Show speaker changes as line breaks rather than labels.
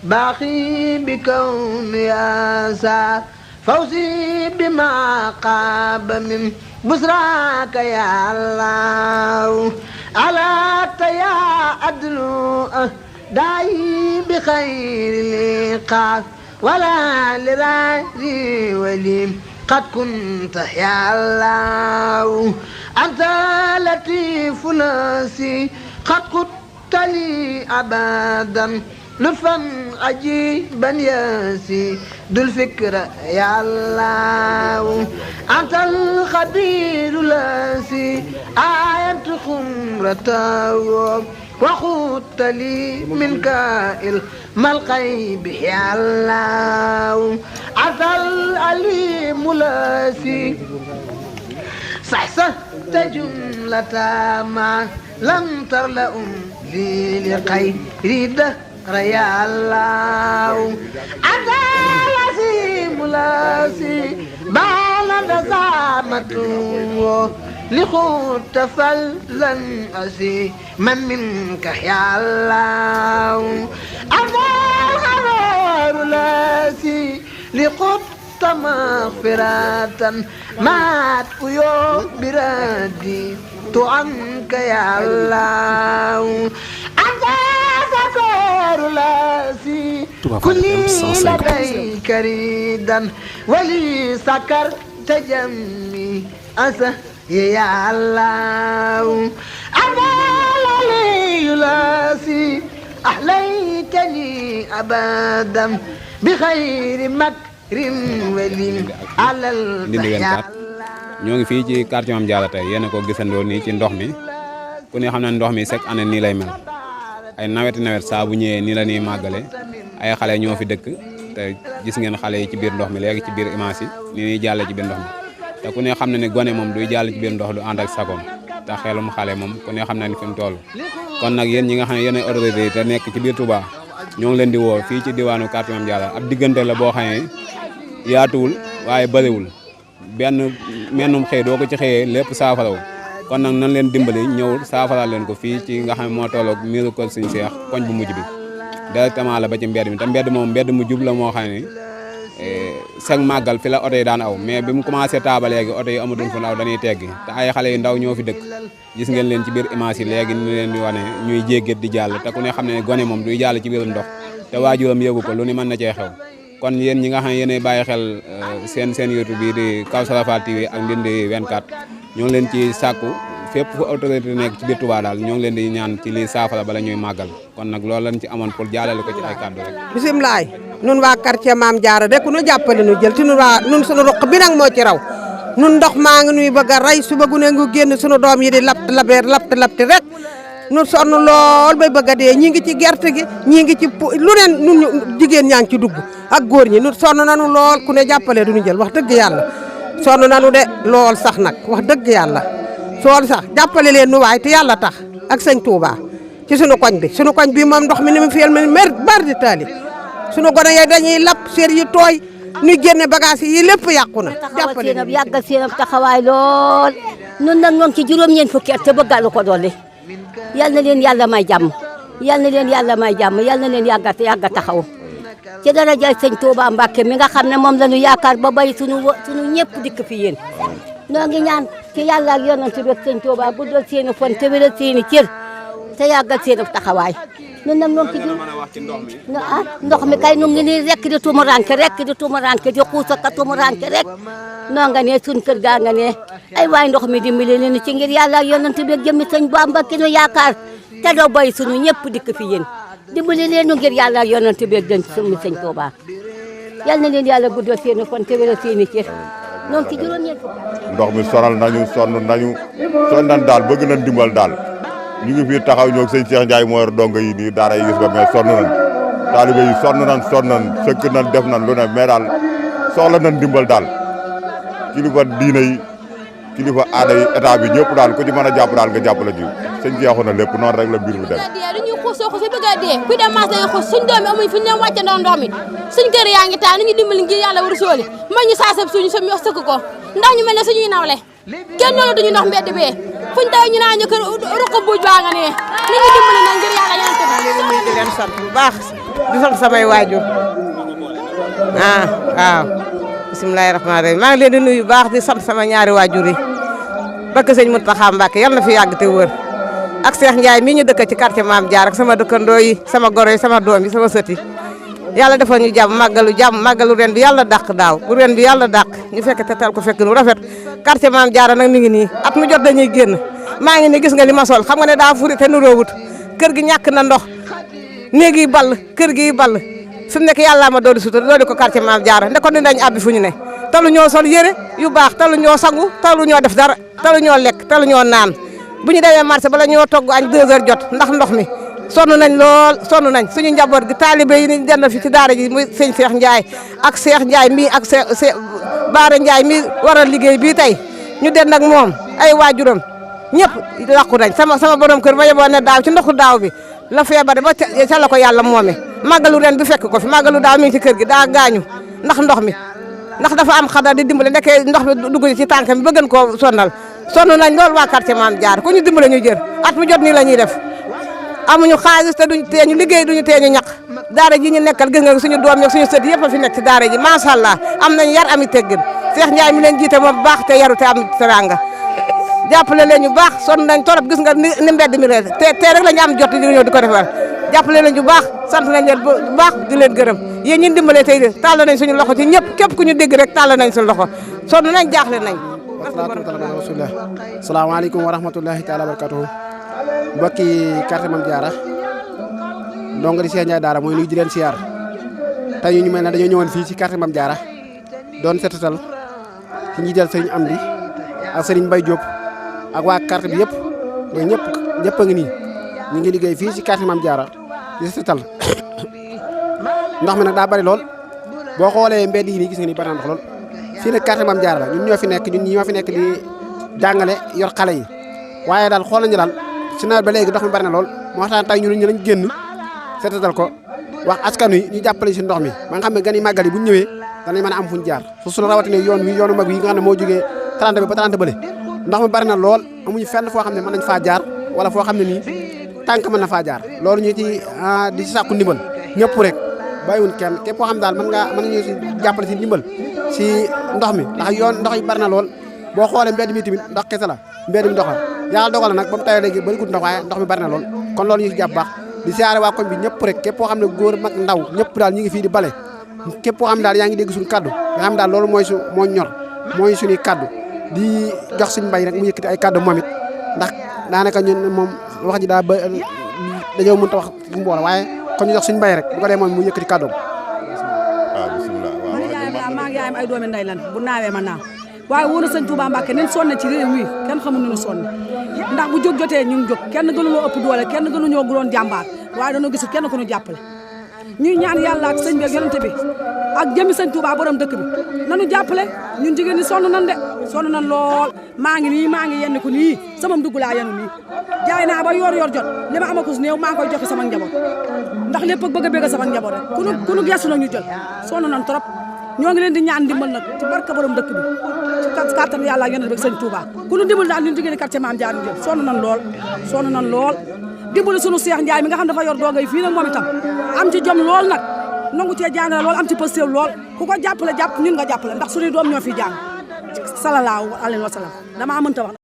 باقي بكوني أسى فوزي بما قاب من بسراك يا الله على يا أدلو داعي بخير لقاء ولا لراري ولي قد كنت يا الله أنت لطيف ناسي قد كنت لي أبدا لطفا عجيبا ياسي ذو الفكرة يا الله أنت الخبير لاسي آية خمرة وخدت لي من كائل ما الغيب يا الله أنت العليم لاسي صحصحت جملة ما لم ترلأم لي لخير دهر يا الله أنت العظيم لاسي بعد زعمته لخوت فلن أسي من منك يا الله أنت الغفور لاسي لخوت مغفرة مات يوم برادي عنك يا الله أنت ذكر لاسي كل لديك ريدا ولي سكر تجمي أسه يا الله أنت العلي لاسي أحليتني أبدا بخير مكر ولي على البحر
ñoo ngi fii ci quartier Mame Diarra tey yéen a ko gisandoo nii ci ndox mi ku ne xam na ndox mi chaque année nii lay mel ay nawet saa bu ñëwee nii la ñuy màggale ay xale ñoo fi dëkk te gis ngeen xale yi ci biir ndox mi léegi ci biir image yi ni ñuy jàlle ci biir ndox mi te ku ne xam na ne gone moom duy jàll ci biir ndox du ànd ak sagoom te xelum xale moom ku ne xam na ne fi mu toll kon nag yéen ñi nga xam ne yéen ay autorité yi te nekk ci biir Touba ñoo ngi leen di woo fii ci diwaanu quartier Mame Diarra ab diggante la boo xam ne yaatuwul waaye bëriwul benn mennum xëy doo ko ci xëyee lépp saafaraw kon nag nan leen dimbali ñëw saafara leen ko fii ci nga xam ne moo tolloog miiru kër Sëñ Seex koñ bu mujj bi directement la ba ci mbedd mi te mbedd moom mbedd mu jub la moo xam ne seg màggal fi la oto yi daan aw mais bi mu commencé taaba léegi oto yi amaduñ fu aw dañuy teggi te ay xale yu ndaw ñoo fi dëkk gis ngeen leen ci biir image yi léegi ni leen di wane ñuy jégget di jàll te ku ne xam ne gone moom duy jàll ci biir ndox te waajuram yëgu ko lu ni mën na cee xew kon yéen ñi nga xam ne yéenay bàyyi xel seen YouTube bii di Kawsara Fall TV ak Ndindy 24 ñoo ngi leen ci sàkku fépp fu autorité nekk ci biir Touba daal ñoo ngi leen di ñaan ci lii saafara bala ñuy màggal kon nag loolu lañ ci amoon pour jaalale ko ci ay kàddu rek.
bisimilah nun waa quartier Mame Diarra de ku nu jàppale nu jël te nun sunu roq bi nag moo ci raw nun ndox maa ngi nuy bëgg a rey suba gu ne ngu génn sunu doom yi di lapti rek nun sonn lool bay bëgg a dee ñi ngi ci gerte gi ñi ngi ci lu ne nun jigéen ñaa ngi ci dugg ak góor ñi nun sonn nanu lool ku ne jàppale du ñu jël wax dëgg yàlla sonn nanu de lool sax nag wax dëgg yàlla sool sax jàppale leen nu waay te yàlla tax ak sëñ Touba ci sunu koñ bi moom ndox mi ni mu fiyel ma mer bar di taali sunu gone yee dañuy lapp seer yi tooy ñu génne bagage yi lépp yàqu na jàppale leen
yàggal seen taxawaay lool nun nag ñoom ci juróom-ñeent fukki at te bëggal ko dolli yal na leen yàlla may jàmm yal na leen yàlla may jàmm yal na leen yàgga taxaw ci daraja sëñ Touba Mbacke mi nga xam ne moom la ñu yaakaar ba bay sunu ñëpp dikk fi yéen noo ngi ñaan ci yàlla ak yonent bi sëñ Touba guddal seeni fan te wéral seeni cër te yàggal seen taxawaay ñun nag ñoo ngi ci ndox mi kay nu ngi nii rek di tumuranke di xuus ak tumuranke rek noo nga ne suñ kër gaa nga ne ay waay ndox mi dimbali leen ci ngir yàlla ak yonent bi jëmmi sëñ Bamba ki nu yaakaar te doo bay sunu ñëpp dikk fi yéen dimbali leen nu ngir yàlla ak yonent bi jëm sunu sëñ Touba yal na leen yàlla guddal seeni fan te wéral seeni cër noonu ci juróom-ñeent
ndox mi sonal nañu sonn nañ daal bëgg nañ dimbal daal ñu ngi fii taxaw ñoo sëñ Cheikh Ndiaye moo yor dongo yi nii daara yi gis nga mais sonn nañ taalibe yi sonn nañ sëkk nañ def nañ lu ne mais daal soxla nañ dimbal daal kilifa diine yi kilifa aada yi état bi ñëpp daal ku ci mën a jàpp daal nga jàppale ji sëñ Cheikh na lépp noonu rek la mbir mi dem
dañuy xuusoo xuus bëgg a dee kuy dem marché xuus suñ doom yi amuñ fu ñu leen wàcce ndox mi suñ kër yaa ngi taa ni ñu dimbali ngir yàlla war a sooli may ñu saasab suñu sam wax sëkk ko ndax ñu mel ne suñuy nawle kenn loolu duñu ndox mbedd bee fuñ taw ñu naa ñu kër ruq buuj baa nga ne ni ñu dimbali na ngir yàlla ñaan ko
di leen sant bu baax di sant samay waajur waaw bismillaahi rahmaani rahiim maa ngi leen di nuyu baax di sant sama ñaari waajur yi bakk sëñ Mountakha Mbacké yal na fi yàgg te wër ak Cheikh Ndiaye mii ñu dëkk ci quartier Mame Diarra ak sama dëkkandoo yi sama goro yi sama doom yi sama sët yi yàlla defal ñu jàmm màggalu ren bi yàlla dàq daaw bu ren bi yàlla dàq ñu fekk te tal ko fekk nu rafet quartier Mame Diarra nag mi ngi nii at mu jot dañuy génn maa ngi ni gis nga li ma sol xam nga ne daa furi te nu roowut kër gi ñàkk na ndox néeg yi ball kër gi ball fi mu nekk yàlla ma doodi sutur doodi ko quartier Mame Diarra nde kon ni dañ abbi fu ñu ne talu ñoo sol yére yu baax talu ñoo sangu talu ñoo def dara talu ñoo lekk talu ñoo naan bu ñu demee marché bala ñoo togg añ 2 heures jot ndax ndox mi sonn nañ lool sonn nañ suñu njaboot gi taalibe yi ni den fi ci daara ji muy sëñ Cheikh Ndiaye ak Cheikh Ndiaye mii ak Baara Ndiaye mii waral liggéey bii tey ñu den nag moom ay waajuram ñëpp làqu nañ sama borom kër ba yeboo ne daaw ci ndoxu daaw bi la feebare ba ca la ko yàlla moome màggalu ren bi fekk ko fi màggalu daaw mi ngi ci kër gi daa gaañu ndax ndox mi ndax dafa am xadar di dimbale ndeke ndox mi dugg ci tànk mi ba gën koo sonal sonn nañ loolu waa quartier Mame Diarra ku ñu dimbale ñu jër at mu jot nii la ñuy def amuñu xaalis te duñ tee ñu liggéey duñu tee ñu ñaq daara ji ñu nekkal gis nga suñu doom yeeg suñu sët yëpp a fi nekk ci daara ji macha allah am nañ yar ami teggin Cheikh Ndiaye mi leen jiite moom baax te yaru te am teranga jàppale leen ñu baax sonn nañ torop gis nga ni mbedd mi rek te rek la ñu am jot di ñëw di ko defal jàppale leen ñu baax sant nañ leen bu baax di leen gërëm yéen ñi dimbalee tey de tàll nañ suñu loxo ci ñëpp képp ku ñu dégg rek tàll nañ suñu loxo sonn nañ jaaxle nañ
rasulullah salaamaaleykum wa rahmatullahi taala wa barakatuhu mbokki quartier Mame Diarra ndongo di Cheikh Ndiaye daara mooy nuyu di leen siyaar tey ñu mel ne dañoo ñëwoon fii ci quartier Mame Diarra doon seetatal ci njiital Serigne Amdi ak Serigne Mbaye Diop ak waa quartier bi yëpp ñoom ñëpp a ngi nii ñu ngi liggéey fii ci quartier Mame Diarra di seetatal ndox mi nag daa bari lool boo xoolee mbedd yi nii gis nga ni bari na ndox lool fii nag quartier Mame Diarra la ñun ñoo fi nekk di jàngale yor xale yi waaye daal xool nañu daal si nawet ba léegi ndox mi bari na lool moo tax tey ñu lañ génn seetatal ko wax askan wi ñu jàppale si ndox mi ba nga xam ne gan yi màggal yi bu ñu ñëwee danañ mën a am fuñ jaar su rawatina yoonu mag wi nga xam ne moo jógee 30 ba 30 bële ndox mi bari na lool amuñu fenn foo xam ne mën nañ faa jaar wala foo xam ne nii tànk mën na faa jaar loolu ñu ci di si sàkku ndimbal ñëpp rek bàyyiwuñ kenn képp koo xam daal mën nañu si jàppale si ndimbal si ndox mi ndax ndox yi bari na lool boo xoolee mbedd mi tamit ndox kese la mbedd mi ndox la yàlla dogal na nag ba mu tawee léegi bari gut ndox waaye ndox mi bari na lool kon loolu ñu si jàpp baax di siyaare waa koñ bi ñëpp rek képp koo xam ne góor mag ndaw ñëpp daal ñu ngi fii di bale képp koo xam ne daal yaa ngi dégg suñu kaddu nga xam daal loolu moo ñor mooy suñuy kaddu di jox suñu mbay rek mu yëkkati ay kaddu moom it ndax daanaka ñun moom wax ji dañoo mënut a wax mbooloo waaye kon ñu jox suñu mbay rek bu ko dee moom mu yëkkati kaddoom.
waaw bisimilah waaw
maa ngi yaayam ay doomi ndey lan bu naawee ma naaw waaye wóor na sëñ Touba Mbacke nen sonne ci réew mi kenn xamul nu sonne ndax bu jóg jotee ñu ngi jóg kenn gënuñoo ëpp doole kenn gënuñoo doon jàmbaar waaye dañoo gisul kenn ku ñu jàppale ñuy ñaan yàlla ak sëñ bi ak yonente bi ak jëmi sëñ Touba borom dëkk bi nanu jàppale ñun jigéen ñi sonn nan de sonn nan lool maa ngi yenn ko nii sama dugg laa yenu nii jaay naa ba yor jot li ma amakus néew maa ngi koy joxe sama njaboot ndax lépp bëgg a bëgg sama njaboot rek ku nu gestu nag ñu jël sonn nan trop ñoo ngi leen di ñaan ndimbal nag ci barka borom dëkk bi ci kàttan yàlla ak yonent bi ak sëñ Touba ku nu dimbal daal ñun jigéen quartier Mame Diarra ñu sonn nan lool dimbali sunu Cheikh Ndiaye mi nga xam dafa yor doogay fii nag moom itam am ci jom lool nag nangu cee jàngale lool am ci pëstéew lool ku ko jàppale ñun nga jàppale ndax suñuy doom ñoo fi jàng sallallahu alayhi wa sallam damaa mënta wax